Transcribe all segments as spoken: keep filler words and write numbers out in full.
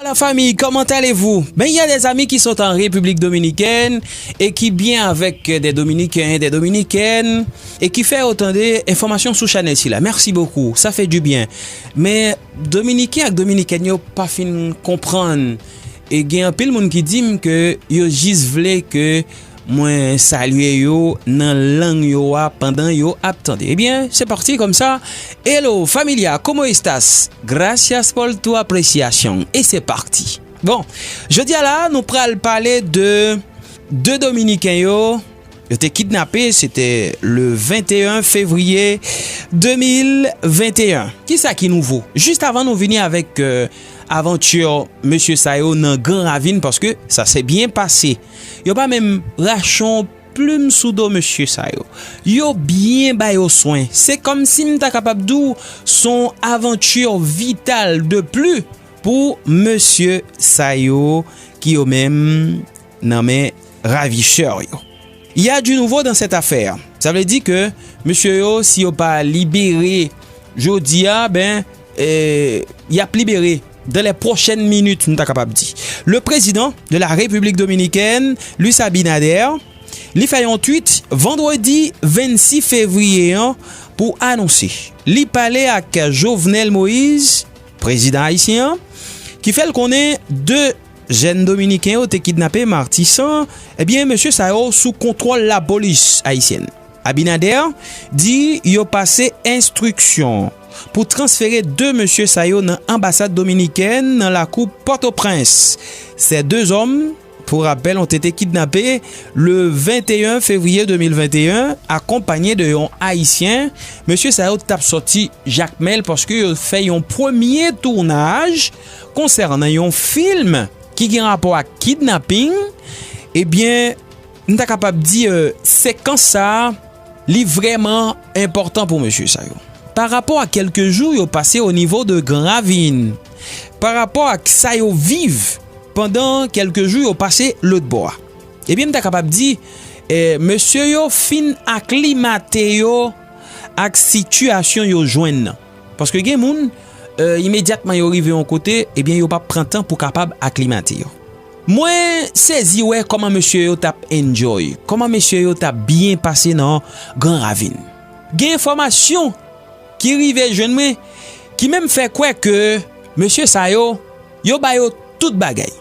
La famille, comment allez-vous? Ben, il y a des amis qui sont en République dominicaine et qui bien avec des Dominicains, des Dominicaines, et qui fait autant d'informations sous Chanel sila. Merci beaucoup, ça fait du bien. Men Dominiken ak Dominikèn yo pa fin konprann. E gen anpil moun ki di m ke yo jis vle ke mwen salye yo nan lang yo a pandan yo ap tande. Ebyen, se pati konsa. Hello, familia, ¿cómo estás? Gracias por tu apreciación. E se pati. Bon, jodi a la, nou pral pale de de Dominiken yo, yo te kidnape, se te le venteyen fevriye de mil venteyen. Kisa ki nouvo? Jis avan nou vini avèk, euh, avanti mesye sa yo nan Gran Ravin, paske sa se byen pase. Yo pa menm rache yon plim sou do mesye sa yo. Yo byen ba yo swen. Se kòmsi m ta kapab di w se yon avanti vital de pli pou mesye sa yo ki yo menm nan men ravisè yo. Il y a du nouveau dans cette affaire. Sa vle di ke mesye yo, si yo pa libere jodi a, ben, eh, y ap libere dans les prochaines minutes, nou ta kapab di. Le président de la République dominicaine, Luis Abinader, li fè yon tweet vandredi vennsis fevriye an pou anonse li pale ak Jovenel Moïse, prezidan ayisyen an, ki fè l konnen de jèn dominiken yo te kidnape Matisan, ebyen, mesye sa yo sou kontwòl lapolis ayisyèn. Abinader di yo pase enstriksyon pou transfere de mesye sa yo nan anbasad dominikèn nan lakou Pòtoprens. Ces deux hommes, pour rappel, ont été kidnappés le venteyen fevriye de mil venteyen, akonpanye de yon Ayisyen. Mesye sa yo t ap sòti Jakmèl paske yo fè yon premye tounaj konsènan yon fim ki gen rapò ak kidnaping. Ebyen, m ta kapab di, euh, sekans sa a, li vrèman enpòtan pou mesye sa yo. Pa rapò a kèlke jou yo pase o nivo de Gran Ravin, pa rapò ak sa yo viv pandan kèlke jou yo pase lòt bò a. Ebyen, m ta kapab di, eh, mesye yo fin aklimate yo ak sitiyasyon yo jwenn nan. Paske gen moun, eh, imedyatman yo rive yon kote, ebyen, yo p ap pran tan pou kapab aklimate yo. Mwen sezi wè kòman mesye yo t ap enjoy, kòman mesye yo t ap byen pase nan Gran Ravin. Gen enfòmasyon ki rive jwenn mwen, ki menm fè kwè ke mesye sa yo, yo ba yo tout bagay.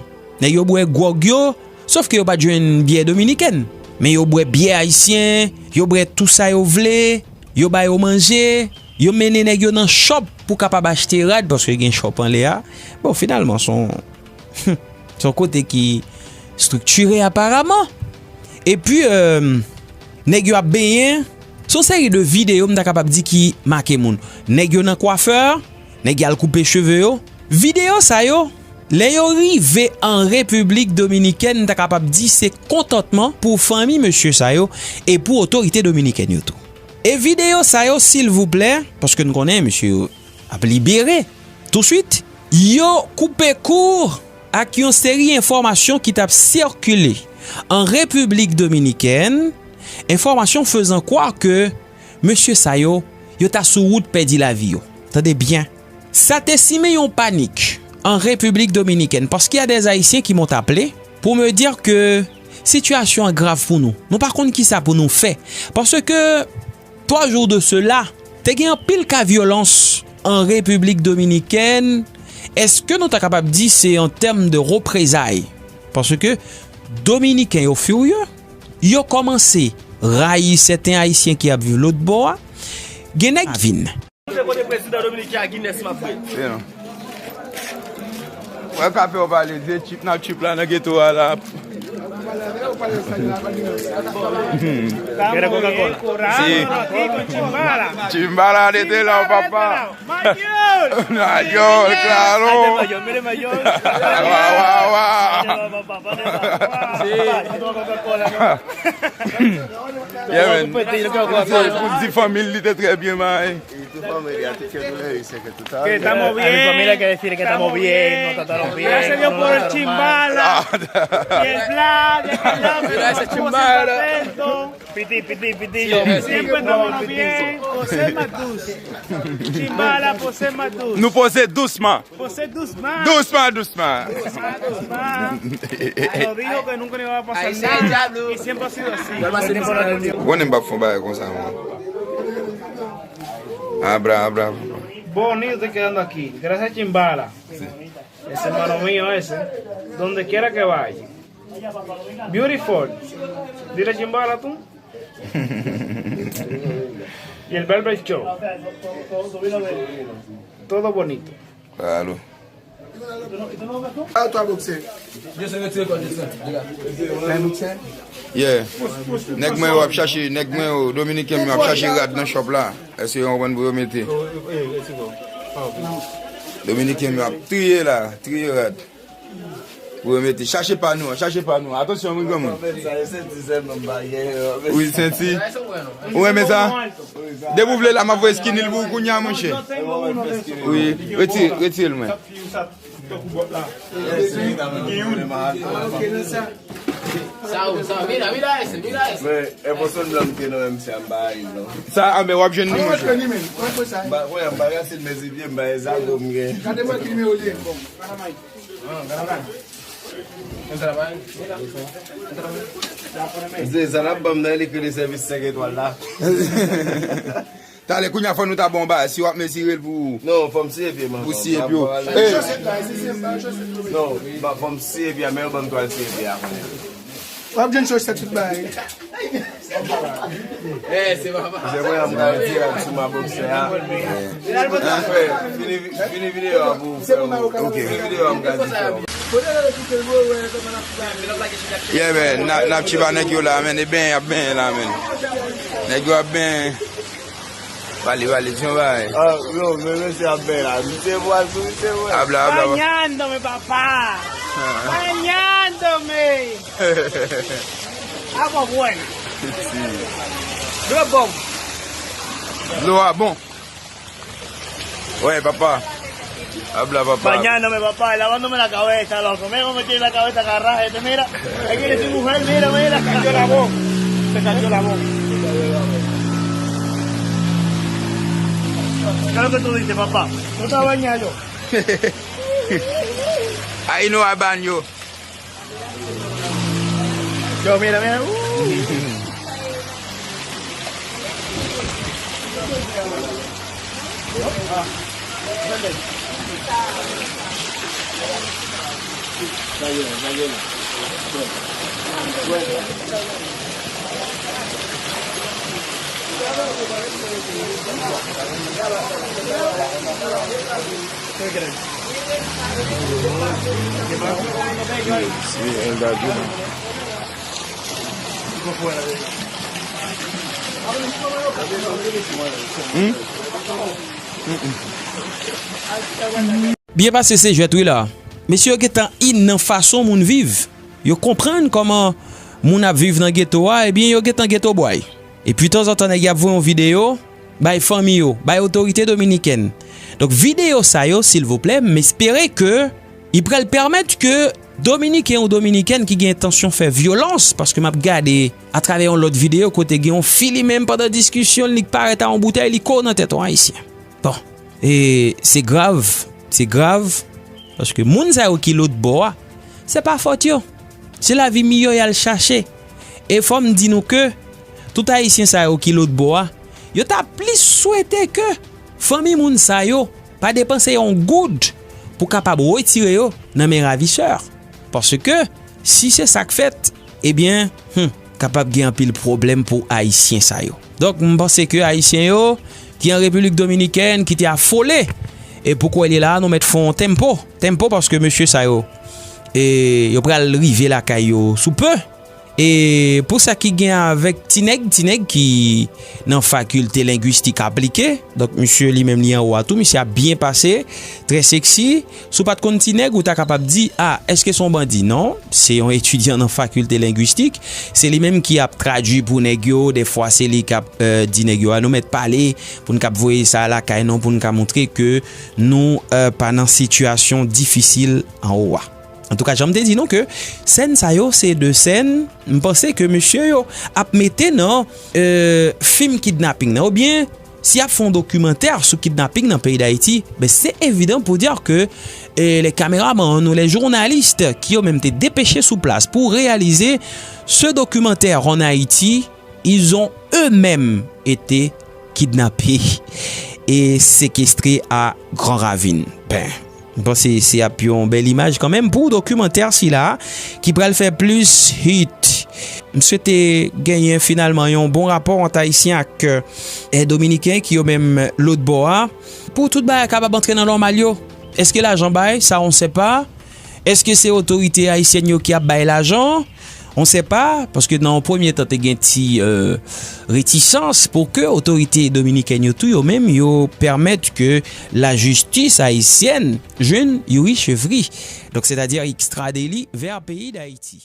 Nèg yo bwè gwòg yo, sof ke yo pa t jwenn byè dominikèn. Men yo bwè byè ayisyen, yo bwè tou sa yo vle, yo ba yo manje, yo mennen nèg yo nan chòp pou kapab achte rad, paske gen chòp anlè a. Bon, finalman, se yon, se yon kote ki estriktire aparaman. Epi, euh, nèg yo ap benyen. Se yon seri de videyo m ta kapab di ki make moun. Nèg yo nan kwafè, nèg yo al koupe cheve yo. Videyo sa yo, lè yo rive an Repiblik Dominikèn, m ta kapab di se kontantman pou fanmi mesye sa yo e pou otorite dominikèn yo tou. E videyo sa yo, silvouplè, paske n konnen mesye yo ap libere touswit, yo koupe kou ak yon seri enfòmasyon ki t ap sikile an Repiblik Dominikèn, enfòmasyon fezan kwè ke mesye sa yo, yo ta sou wout pèdi lavi yo. Tande byen. Sa te simen yon panik an Repiblik Dominikèn, paske y a des Haïtiens qui m'ont appelé pour me dire que sitiyasyon an grav pou nou. Nou pa konn kisa pou nou fè. Paske twa jou de sela, te gen anpil ka vyolans an Repiblik Dominikèn. Èske nou ta kapab di se an tèm de reprezay? Paske Dominiken yo firye, yo kòmanse rayi sèten Ayisyen ki ap viv lòt bò a. Gen nèg vin. Se kote prezidan Dominiken a Guinness m ap vre. Yeah. Wè, ka fè w pale, se chip n ap chip la nan geto a la. Gade Coca-Cola. Si. Chimbala, te te la, papa. Mayol! Mayol, klaro. Wa, wa, wa. Yeah, man. Se pou di fanmi l, li te trè byen may. Familia, tú que tú le dices que tú estás bien. Que estamos bien. A mi familia hay que decirle que estamos bien, no trataron bien, no nos trataron mal. Gracias a Dios por el chimbala. Y el plan, y el plan, que estamos contento. Piti, piti, piti. Siempre estamos bien. Posee más dulce. Chimbala, posee más dulce. Nou poze dousman. Posee dousman. Dousman, dousman. Dousman, dousman. Nos dijo que nunca nos iba a pasar nada. Y siempre ha sido así. Ou konnen m p ap fè yon bagay konsa, mwen. Abra, abra, abra. Bonito quedando aquí. Gracias, Chimbala. Ese hermano mío ese. Donde quiera que vaya. Beautiful. Dile Chimbala tú. Y el Barber Show. Todo bonito. Claro. A toi, boxer. Yo se retire kò de sa. Yeah. Nèg mwen yo ap chache, nèg mwen yo, dominiken yo ap chache rad nan shop la. Èske yo konprann pou yo mete? Dominiken yo ap triye la, triye rad. Pou yo mete. Chache pa nou, chache pa nou. Atansyon, wi, granmoun. Wi, senti. Ou renmen sa? Depi w vle la, m ap voye skinny l pou ou kounye a, monchè. Wi, retire, retire l, mwen. Sa ou, sa, mira, mira ese, mira ese. Men, e pòsyon blan m te nan menm se a m pa ayiv, non. Sa, a, men w ap jwenn li, monchè. M pa, wè, m pa rase mezi pye, m pa e zago m gen. Gade mwen ki nimewo li ye. Mezanmi, sa n ap ban m nan, li kreye sèvis senk etwal la. Talè, kounye a fò nou ta ba w bagay, si w ap mezire l pou... Non, fò m siye pye m avan. Pou siye pye w. Ey! Non, fò m siye pye a, men yo ban m twal siye pye a kounye a. W ap jwenn chòch sa tout bagay. Eh, se papa. Jè mwen an m ka retire ak sou ma boksè a. Frè, fini, fini videyo a pou frè ou. Ok. Fini videyo a m ka di frè ou. Yeah, man, n ap, n ap tchiba nèg yo la, man, e benyen y ap benyen la, man. Nèg yo ap benyen. Pale, pale, di yon bagay. Ah, yo, men mesye ap benyen la. Misye vwal sou misye, vwal. Abla, abla. Bañándome, papá. Bañándome. Agua buena. Dlo bon. Dlo a bon. Oye, papá. Habla, papá. Bañándome, papá, lavándome la cabeza, loco. Mira cómo tiene la cabeza agarrada, este, mira. Ahí tiene su mujer, mira, mira. Se cayó la voz. Se cayó la voz. ¿Qué es lo que tú dices, papá? ¿Tú estás bañado? Ahí no hay baño. Yo, mira, mira. Uh. Byen pase se jwèt wi la. Mesye yo gentan in nan fason moun viv. Yo konprann kòman moun ap viv nan geto a, ebyen yo gentan geto bway. Epi tanzantan nèg y ap voye yon videyo bay fanmi yo, bay otorite dominikèn. Donk videyo sa yo, silvouplè, m espere ke li pral pèmèt ke dominiken ou dominikèn ki gen entansyon fè vyolans, paske m ap gade atravè yon lòt videyo kote gen yon fi li menm pandan diskisyon li parèt a yon boutèy li ko nan tèt yon ayisyen. Bon, e se grav, se grav, paske moun sa yo ki lòt bò a, se pa fòt yo. Se lavi miyò y al chache. E fò m di nou ke tout ayisyen sa yo ki lòt bò a, yo ta plis swete ke fanmi moun sa yo pa depanse yon goud pou kapab retire yo nan men ravisè. Paske si se sa k fèt, ebyen, hmm, kapab gen anpil pwoblèm pou ayisyen sa yo. Donk, m panse ke ayisyen yo ki an Repiblik Dominikèn, ki te afole, e pou kwè li la, nou mèt fè yon tempo, tempo paske mesye sa yo, e yo pral rive lakay yo sou pe. E pou sa ki gen avèk ti nèg, ti nèg ki nan fakilte lengwistik aplike, donk misye li menm li anwo a tou, misye ap byen pase, trè seksi. Si w pa t konn ti nèg, ou ta kapab di, a, èske se yon bandi? Non, se yon etidyan nan fakilte lengwistik. Se li menm ki ap tradui pou nèg yo, dèfwa se li k ap, euh, di nèg yo, a, nou mèt pale, pou n k ap voye sa lakay nou, pou n ka montre ke nou, euh, pa nan sitiyasyon difisil anwo a. Antouka, jan m te di nou ke sèn sa yo, se de sèn, m panse ke mesye yo ap mete nan, euh, fim kidnaping nan, oubyen si y ap fè yon dokimantè sou kidnaping nan peyi Dayiti, ben, se evidan pou di ke, euh, les caméramans ou les journalistes ki yo menm te depeche sou plas pou reyalize ce documentaire en Haïti, ils ont eux-mêmes été kidnappés et séquestrés à Grand Ravine. Ben, m panse se ap yon bèl imaj kanmenm pou dokimantè sila ki pral fè plis hit. M swete genyen finalman yon bon rapò ant Ayisyen ak, eh, Dominiken ki yo menm lòt bò a. Pou tout bagay kapab antre nan nòmal yo. Èske lajan bay? Sa, on sait pas. Èske se otorite ayisyèn yo ki ap bay lajan? On sait pas, paske nan yon premye tan te gen ti, euh, retisans pou ke otorite dominikèn yo tou yo menm yo pèmèt ke lajistis ayisyèn jwenn Youri Chevry. Donk, sètadi ekstrade li vè peyi Dayiti.